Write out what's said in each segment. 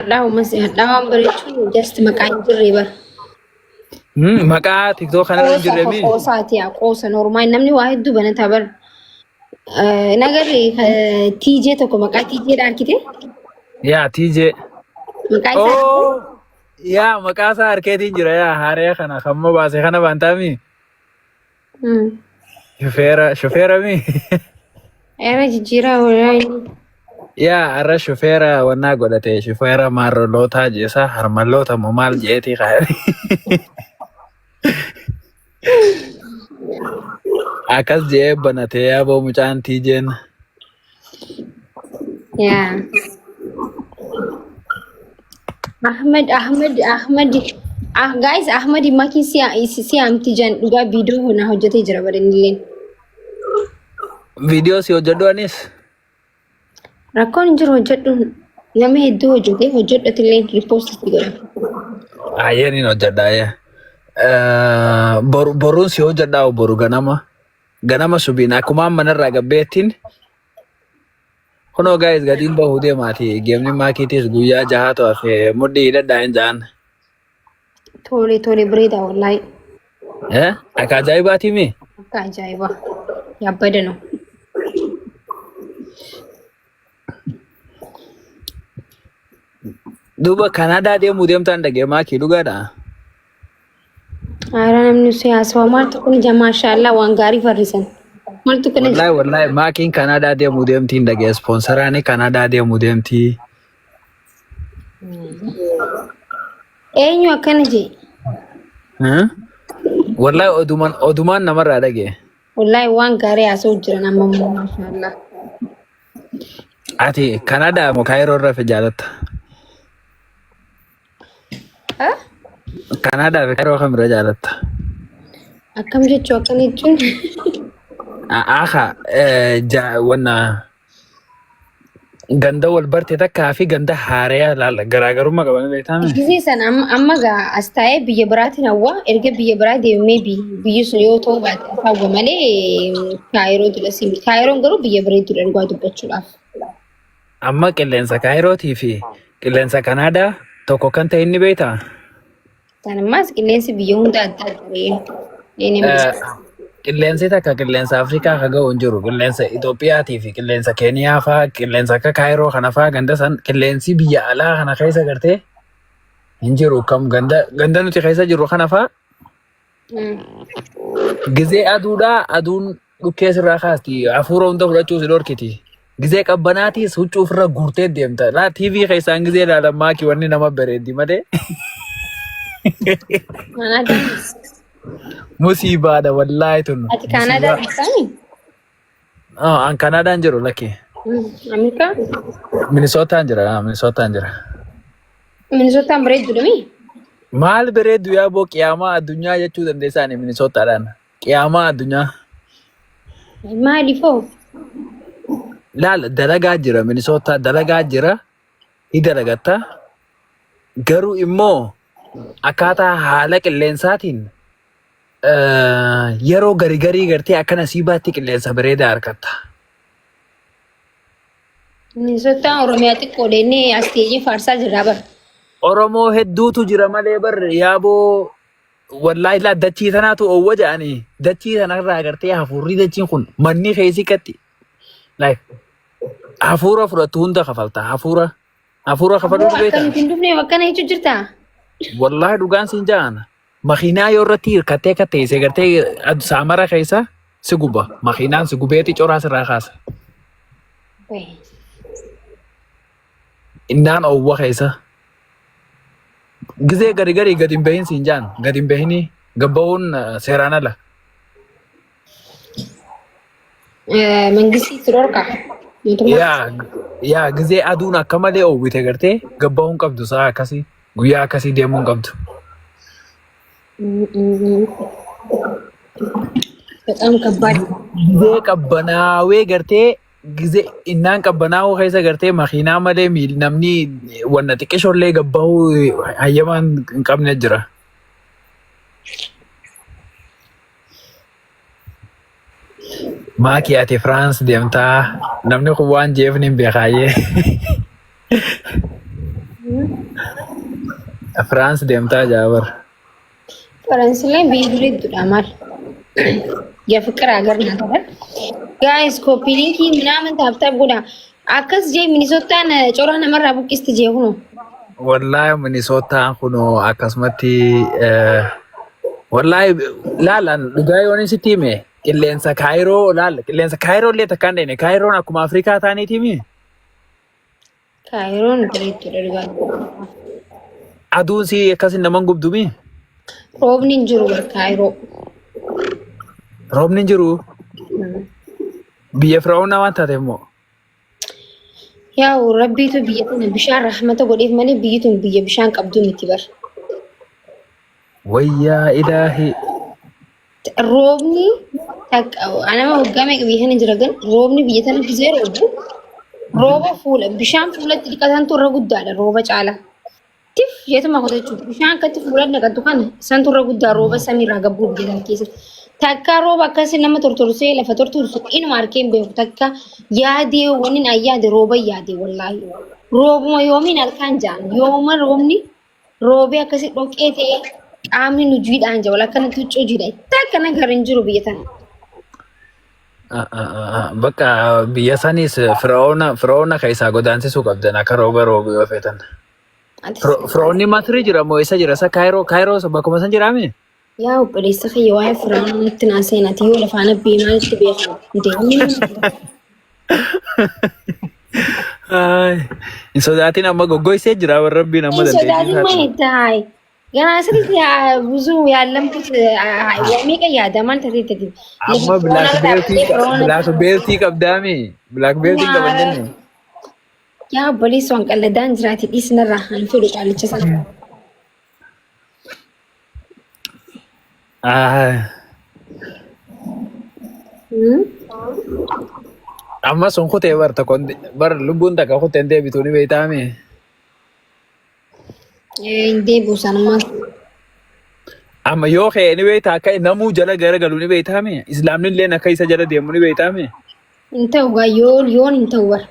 Hadhaa'uma si hadhaawaan bareechuun just maqaa hin jirre bara. Maqaa TikTok kanarra hin Qoosa jirre akka mi? qoosaati yaa qoosa normaal namni waa hedduu banataa bara. Nagarri TJ tokko maqaa TJ dha argite? Yaa TJ. Maqaa isaa Oh yaa maqaa isaa harkeetiin jira yaa haaree kana kan baase kana baantaami. Shufeera shufeera mi? Era jijjiiraa walaa inni. Yaa har'a shufeera wannaa godhate shufeera maarrolootaa jeesa harmalloota moo maal jeetii kaa'e. Akkas je'ee banate yaaboo mucaan tiijeen. Yaa. Ahmed Ahmed Ahmed ah guys Ahmed maki si si amti jan dhugaa viidiyoo hona hojjetee jira bara innilleen. Viidiyoo si hojjedhu anis. Rakkoon hin jiru hojjedhu nama hedduu hojjetee hojjedhatillee riippoostii si godha. Ayyee niin hojjedha ayyee. Boru boruun si hojjedhaa boru ganama. Ganama subiin akkumaan manarraa gabbeettiin kunoo guys gadiin bahuu deemaati geemni maakiitiis guyyaa jahaatu hafe mudhii hidhadhaa hin ja'an. Tole tole bareeda wallaahi. Eh? Akka ajaa'ibaatii mi? Akka ajaa'ibaa. Yaabbadano. Duuba Kanaadaa deemuu deemtaan dhagee maakii dhugaadha. Haaraa namni si haasawa maaltu kun ija maashaallah waan gaarii farrisan. Maaltu kun ija. Wallahi wallahi maakiin Kanaadaa deemuu deemtiin dhagee ispoonsaraani Kanaadaa deemuu deemtii. Eenyu akkana jee? Eh? Wallahi odumaan odumaan namarraa dhagee. Wallaahi waan gaarii haasa'u jiran amma immoo maashaallah. Ati Kanaadaa moo Kaayiroo irra fi jaalatta? Ah? Kanaadaa fi Kaayiroo kamirra jaalatta? Akkam jechuu akkana jechuun Aha wanna ganda wal barte takkaa fi ganda haaraya laala garaagarummaa qaban beektaa mee? gisee sana amma amma gaa as taa'ee biyya biraatiin hawwa erga biyya biraa deemee biyyi sun yoo ta'u baate as hawwa malee kaayiroo dura simi kaayiroon garuu biyya bareedduudha dhugaa dubbachuudhaaf. Amma qilleensa Kaayirootii fi qilleensa Kanaadaa tokko kan ta'e inni beektaa? Kanammaas qilleensi biyya hunda adda adda ta'ee. Eh, Qilleensi takka qilleensa Afrikaa ka ga'u hin jiru. Qilleensa Itoophiyaatii fi qilleensa Keeniyaa faa, qilleensa akka Kaayiroo kana faa ganda san qilleensi biyya alaa kana keessa gartee hin jiru. Kam ganda ganda nuti keessa jirru kana faa Gizee aduudhaa aduun dhukkee sirraa kaasti hafuura hunda fudhachuu si dhorkiti. Gizee qabbanaatiis huccuu ofirra guurtee deemta. Laa TV keessaan gizee ilaalan maaki wanni nama bareeddi malee. Kaanaadaa. Musiibaadha wallaahi tun. Ati Kaanaadaa Musiibaa. jirtaani? Ah, An Kanaadaan jiru lakki. Ameerikaa? Minisootaan jira. Ah, Minisootaan jira. Minisootaan bareedduudha mii? Maal bareeddu yaa boo qiyaamaa addunyaa jechuu dandeessaani Minisootaadhaan. Qiyaamaa addunyaa. Maaliif hoo? Laal dalagaa jira Minisootaa dalagaa jira ni dalagatta. Garuu immoo akkaataa haala qilleensaatiin yeroo gari garii gartee akka nasiibaatti qilleensa bareedaa argatta. Minisootaan Oromiyaa xiqqoodha inni as teenyee faarsaa jirra bara. Oromoo hedduutu jira malee bar yaaboo wallaahi laa dachii tanaatu oowwa jedhanii dachii tanarraa gartee hafuurri dachiin kun manni keessi qatti like hafuura fudhattu hunda kafalta hafuura hafuura kafaluu Aboo ni beektaa akkamitti hin dhufneef akkana jechuu jirtaa? wallaahi dhugaan siin ja'an Makiinaa yoo irratti hirkattee akka teesse gartee saamara keessa si guba. Makiinaan si gubeeti coraa sirraa kaasa. Innaan oowwa keessa. Gizee gari gari gadi hin bahin siin jaan gadi hin bahinii gabbahuun seeraan ala. Mangistii itti dhorka. Mootummaa. Yaa yaa gizee aduun akka malee oowwite gartee gabbahuu hin qabdu sa'a akkasii guyyaa akkasii deemuu hin qabdu. በጣም ከባድ Gizee qabbanaawee gartee gizee innaan qabbanaawuu keessa gartee makiinaa malee miil namni wanna xiqqishollee gabbahuu hayyamaan hin qabne jira. Maakii ati France deemtaa namni kun waan jeef ni beekaayyee. Firaans deemtaa jaa bar. Faransileen biyya bareedduudha maal? የፍቅር ሀገር ናት አይደል? Guys, copy link ምናምን tap tap godha. Akkas jee Minisootaan cora namarraa buqqisti jee kunoo. Wallaahi Minisootaan kunoo akkasumatti wallaahi laalan dhugaa yoon sitti hime qilleensa Kaayiroo laala qilleensa Kaayiroo illee takkaan deene Kaayiroon akkuma Afrikaa taaniiti himi. Kaayiroon bareedduudha dhugaa. Aduun si akkasin naman gubdumi. Roobni hin jiru bar Kaayiroo. Roobni hin jiru. Biyya Fir'aunaa waan taateef moo? Yaa'u rabbiitu biyya tana bishaan rahmata godheef malee biyyi tun biyya bishaan qabdu miti bar. Wayyaa ilaahi. Roobni takka anama waggaa meeqa biyya kana jira gan roobni biyya tana gisee roobu rooba fuula bishaan fuulatti dhiqatantu irra guddaadha rooba caala. Tif jeetuma kotachuu bishaan akkatti fuula naqattu kana santu irra guddaa rooba samiirraa gabbuu biyya tana keessatti. Takka rooba akkasii nama tortorsee lafa tortorsu inuma arkee hin beeku takka yaadee wanni an yaade rooba yaade wallaahi. Roobuma yoomiin halkan jaan yooma roobni roobee akkasii dhoqqee ta'e qaamni nu jiidhaan jaa wal akkanatti huccuu jiidha takka nagar hin jiru biyya tana. Bakka biyya sanis Fir'auna Fir'auna keessaa godaansisuu qabdan akka rooba roobu yoo feetan. Fir'aunni Masrii jira moo eessa jira? Isa Kaayiroo Kaayiroo bakkuma san jiraame? Yaa obboleessa kiyya waa'ee Fir'aunaa natti naa seenati yoo lafaan abbee maalitti beekama? Deemni Ay, hin sodaatin amma goggoysee jira warra rabbiin amma hin dandeettii sodaatin isaatiin. maal taa'e? Ganaa asirratti ብዙ ያለምኩት meeqa yaada maal taatee tati Amma black beltii black beltii qabdaami. Black beltii qaban jenne. Yaa obboleessa waan qalladaan jiraate dhiisnarraa hin fedhu qaalicha sana. Ay, amma sun kutee bar tokko bar lubbuun takka kuteen deebituu ni beektaami. Hin deebi'u sanummaa. Amma yoo ka'e ni beektaa akka namuu jala garagalu ni beektaami. Islaamni illee akka isa jala deemu ni beektaami. Hin ta'u gaa yoon yoon hin ta'u bar.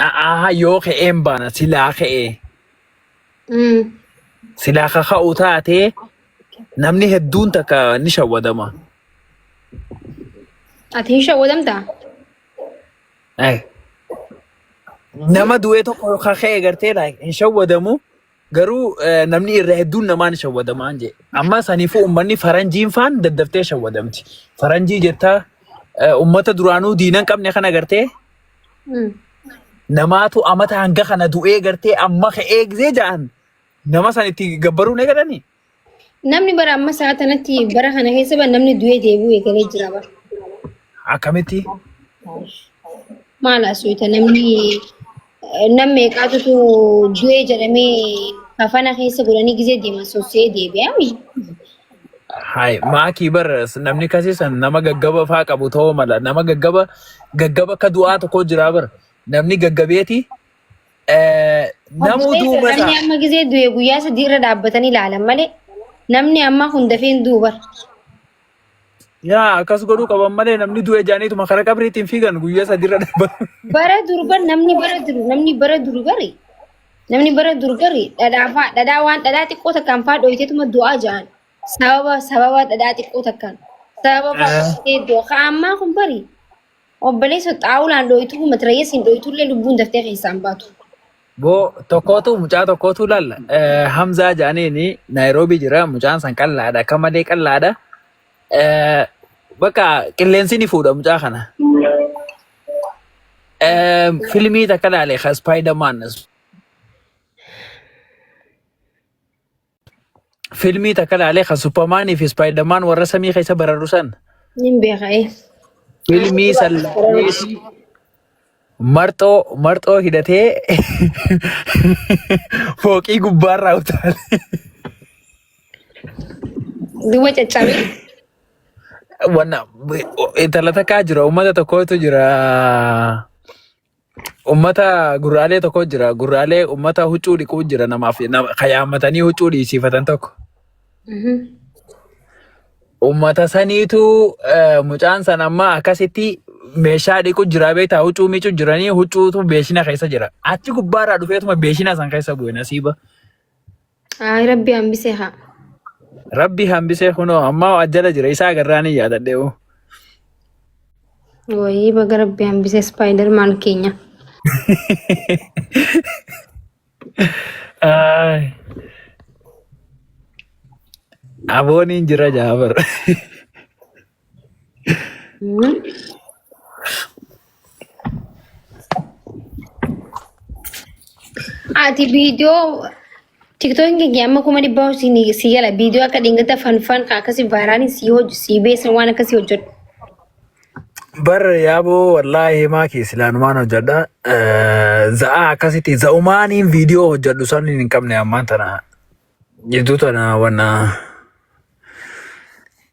Aa yoo ka'een baana silaa ka'ee silaa kaka'u taatee namni hedduun takka ni shawwadama. Ati hin shawwadamtaa? Ay. Nama du'ee tokko kaka'e gartee like hin shawwadamu garuu namni irra hedduun namaa ni shawwadamaan jee. Amma saniifuu uummanni faranjiin faan daddaftee shawwadamti. Faranjii jettaa uummata duraanuu diina hin qabne kana gartee namaatu amata hanga kana du'ee gartee amma ka'ee gisee ja'an nama san itti gabbaruu ni eegalanii. Namni bara amma sa'a tanatti bara kana keessa bara namni du'ee deebi'u eegalee jira bara. Akkamitti? Maal asooyta namni nam meeqaatutu du'ee jedhamee kafana keessa godhanii gisee deeman sossee deebi'aa. Hai, maakii bar namni kasiisan nama gaggaba faa qabu ta'uu mala. Nama gaggaba gaggaba akka du'aa tokko jira bar. Namni gaggabeeti namuu duuba Namni isaa. amma gisee du'e guyyaa sadii irra dhaabbatanii ilaalan malee namni amma kun dafee hin du'u bara. Yaa akkas godhuu qaban malee namni du'e jaaniituma karaa qabriitiin fiigan guyyaa sadiirra dhaabbatu. Bara dur bar namni bara dur namni bara dur bari namni bara dur gari dhadhaa faa dhadhaa waan dhadhaa xiqqoo takkaan faa dhoyiteetuma du'aa ja'an sababa sababa dhadhaa xiqqoo takkaan sababa faa dhoyitee du'a ka ammaa kun bari obboleessa xaawulaan dhoyituu matirayyeessiin dhoyitullee lubbuun daftee keessaan baatu. Boo tokkootu mucaa tokkootu laalla Hamzaa jaaniini Naayiroobii jira mucaan san qallaadha akka malee qallaadha. Bakka qilleensi ni fuudha mucaa kana. Filmii takka laale ka Spiderman. Filmii takka laale ka Supermaanii fi Spiderman warra samii keessa bararu san. Nin beeka ee. Filmii san laaleeti marxoo marxoo hidhatee fooqii gubbaarraa utaale. Duuba caccabee. Wanna intala takkaa jira uummata tokkotu jira. Uummata gurraalee tokko jira. Gurraalee uummata huccuu dhiquu jira namaaf kayaammatanii huccuu dhiisiifatan tokko. Uummata saniitu mucaan san amma akkasitti Meeshaa dhiqu jira beektaa huccuu miicuu jiranii huccuutu beeshina keessa jira. Achi gubbaarraa dhufeetuma beeshina san keessa bu'e nasiiba. Ay rabbi hambisee haa. Rabbi hambisee kunoo ammaa ajjala jira isaa agarraan hin yaadadhe. Wayii baga rabbi hambisee Spider-Man keenya. Ay. Abooniin jira jaabar. Ati viidiyoo tiktokiin kee amma 400,000 si gala viidiyoo akka dhingata fanfan kan akkasii vaayiraalii si hojju si beesan waan akkasii hojjedhu. Bar yaaboo wallaahi himaa kee silaanumaan hojjedha. Za'aa akkasitti za'umaaniin viidiyoo hojjedhu san hin qabne ammaan tana jidduu tana wanna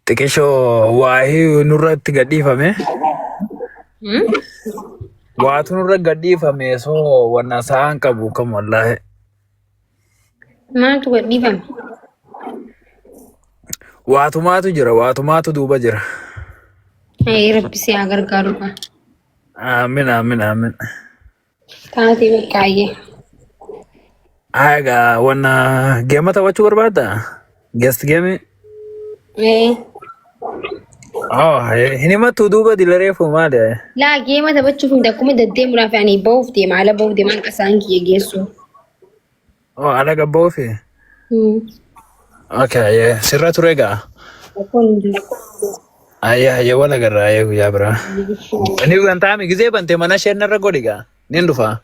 xiqishoo waahii nurratti gadhiifame. Waatu nurra gadhiifame soo wanna sa'aan qabu kam wallaahi. Maaltu gadhiifame? Waatumaatu jira waatumaatu duuba jira. Ee rabbi si haa gargaaru. Aamin aamin aamin. Taatee baqqaayyee. Egaa wanna geema taphachuu barbaadda? Guest game? Ee. Oh, hin himattu duuba dilareefu maali? Laa geema taphachuuf miti akkuma deddeemuudhaaf ani bahuuf deema ala bahuuf deema hanqa isaan kiyya geessu. Oh, ala gabba'uufi? Okay, yeah. Sirra ture egaa. Rakkoon hin jiru. Ayya, ayya, wal agarra ayya guyyaa biraa. Inni bantaami gizee bante mana isheen narra godhi gaa. Nin dhufa.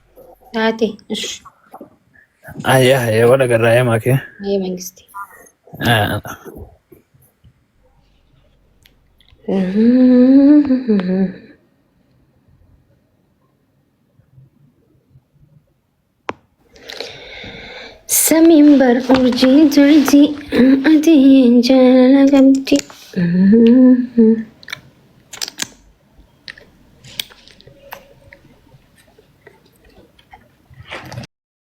Taate. Ish. Ayya, ayya, wal agarra ayya maakee. Ayya mangisti. Ah. Samiin bar urjiin tolti ati jaalala qabdi.